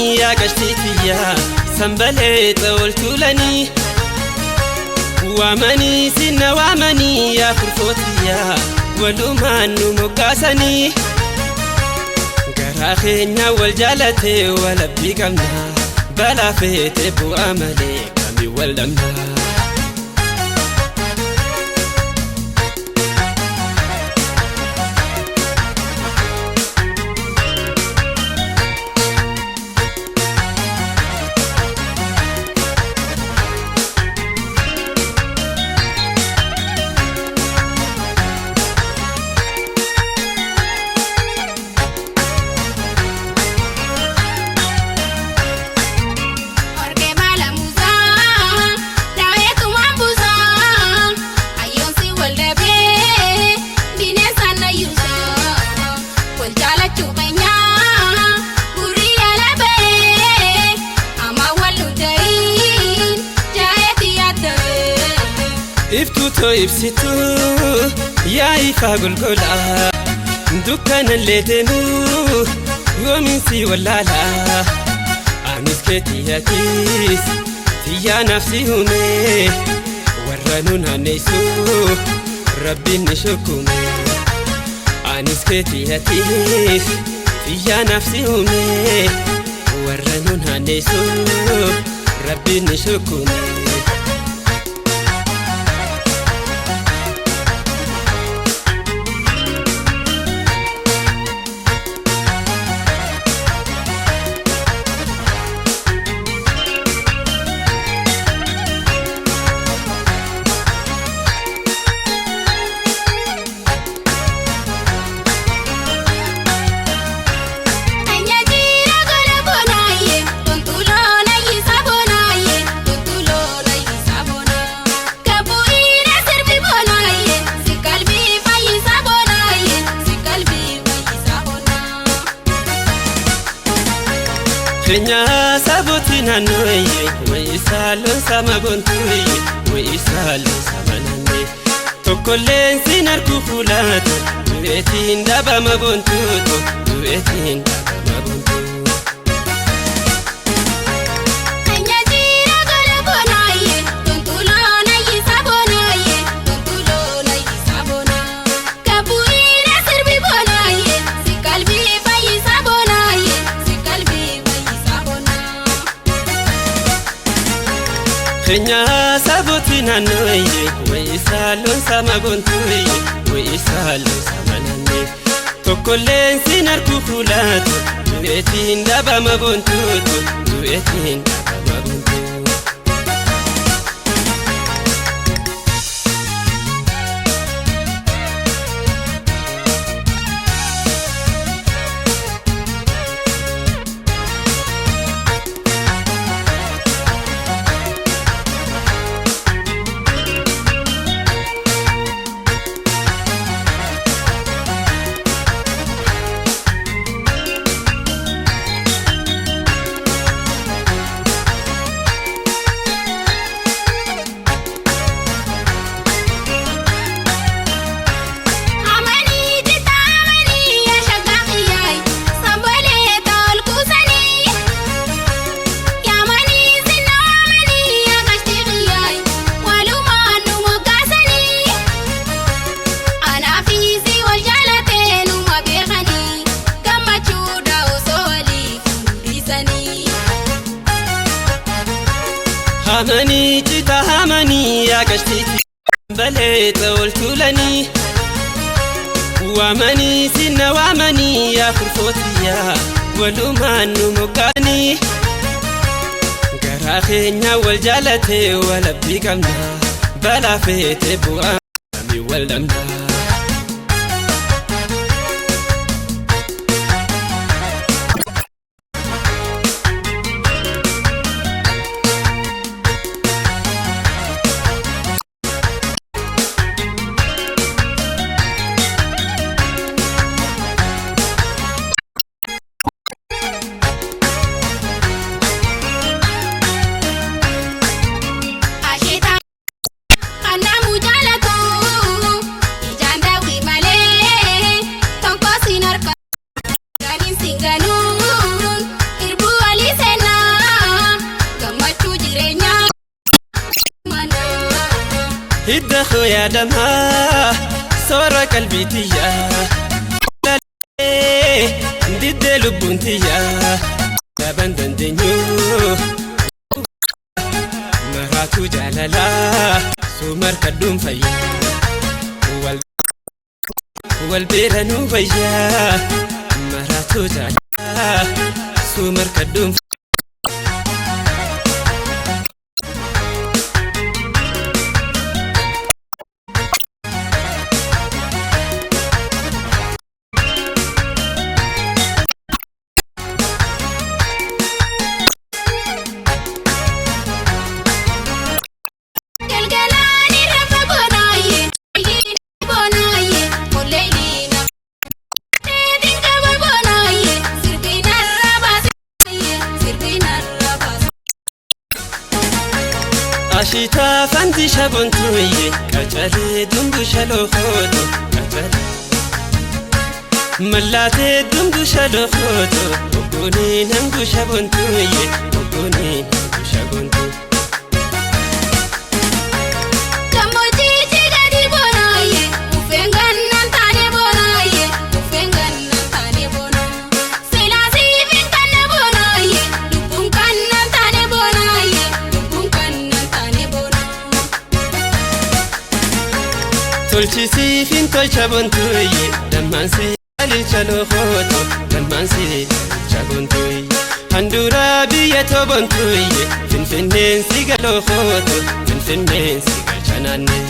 Waamanii yaa qashtii tiyyaa sanbalee xawol tuulanii. Waamanii sinna waamanii yaa kurfootiyyaa walumaan nu moggaasanii. Garaa keenya wal jaalatee walabbii qabna balaa feete bu'aa malee kamii wal dhabna. Warqee baala muusaa dhaayetumaan buusaa ayyoonsi wal dhabee bineensaan nayyuusaa wal jaalachuu keenyaa gurri yaala ba'ee amma wal nu ta'iin jaayetti yaadame. Iftuu too ibsituu yaa ifaa golgolaa dukkanallee deemuu yoominsi wallaalaa anis kee tiyyatiis tiyyaa nafsi uume warra nu naanneessu rabbiin ni shukkume anis kee tiyyatiis tiyyaa nafsi uume warra nu naanneessu rabbiin ni shukkume. Nyaajira gola bonaaye tuntuloon ayisa bonaaye tuntuloon ayisa bonaa kabuira sirbi bonaaye si qalbii fayyisa bonaaye si qalbii fayyisa bonaa. Keenya sabooti naannooye wayisaa loon sama boontuye wayisaa loon sama naannee tokkolleen sin harku fuulaatu du'eetiin dhabama boontuutu du'eetiin dhabama boontuu. Nyaajira gola bonaaye tuntuloon ayisa bonaaye tuntuloon ayisa bonaa kabuira sirbi bonaaye si qalbii fayyisa bonaaye si qalbii fayyisa bonaa. Keenya sabooti naannooye wayisaa loon sama boontuye wayisaa loon sama naannee tokkolleen sin harku fuulaatu du'eetiin dhabama boontuutu du'eetiin dhabama boontuu. Amanii jita amanii yaa shaggaa xiyyaay sambalee tol kuusanii yaamanii sinna waamanii yaa gashtii xiyyaay walumaan nu moggaasanii anaafiisi wal jaalatee numa beekanii gammachuudha osoo waliif nu dhiisanii. Hamanii cita hamanii yaa qashtiiti balee xawol tuulanii waamanii sinna waamanii yaa kurfootiyyaa walumaan nu moggaanii garaa keenya wal jaalatee walabbii qabna balaa feete bu'aa kamii wal dhabna. Asheetaa kan namuu jaalatu. Koo yaadamaa soora qalbii tiyyaa diddee lubbuun tiyyaa dhaban dandeenyu maraatu jaalalaa suumar kadhuun fayyaa wal beeranuu fayyaa maraatu jaalalaa suumar kadhuun. Galgalaan irra bonaaye, bonaaye, molleeyina. Deebiin qaba bonaaye, sirbiin arra baasee, sirbiin arra baasee. Ashitaa fanti shabontuye qacalee dumbusha lokoto qacalee mallaatee dumbusha lokoto oggoonee nangusha bontuye oggoonee nangusha bontu. Gammoojjiitti gadi bonaaye, uffeen gannaan taane bonaaye, uffeen gannaan taane bonaa. Silaasiif hin kanne bonaaye, lubbuun kannaan taane bonaaye, lubbuun kannaan taane bonaa. Tolchisiifin tolcha bontuye dammaansi alilcha lokoto dammaansi alilcha bontuye handhuura biyya too bontuye finfinneen si galookoto finfinneen si galcha naannee.